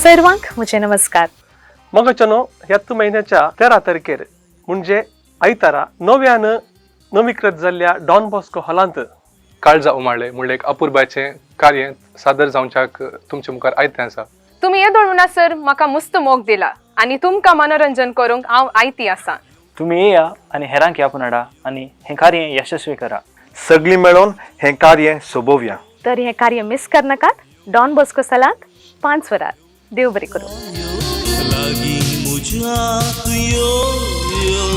सर्वांक म्हजे नमस्कार. मगाच्यानो, ह्याच म्हयन्याच्या 13 तारखेर म्हणजे आयतारा नव्यान नवीकृत जाल्ल्या डॉन बॉस्को हॉलांत काळजा उमाळे म्हणल्यार एक अपुरबायचें कार्य सादर जावच्याक तुमचे मुखार आयतें आसा. तुमी येदोळ म्हणसर म्हाका मुस्त मोग दिला आनी तुमकां मनोरंजन करूंक हांव आयती आसा. तुमी येया आनी हेरांक ह्या हाडा आनी हें कार्य यशस्वी करा. सगळीं मेळोन हें कार्य सोबोवया. तर हें कार्य मिस करनाकात. डॉन बॉस्को सालांत 5 वरार. देव बरें करूं. लागीं म्हज्या तूं यो यो.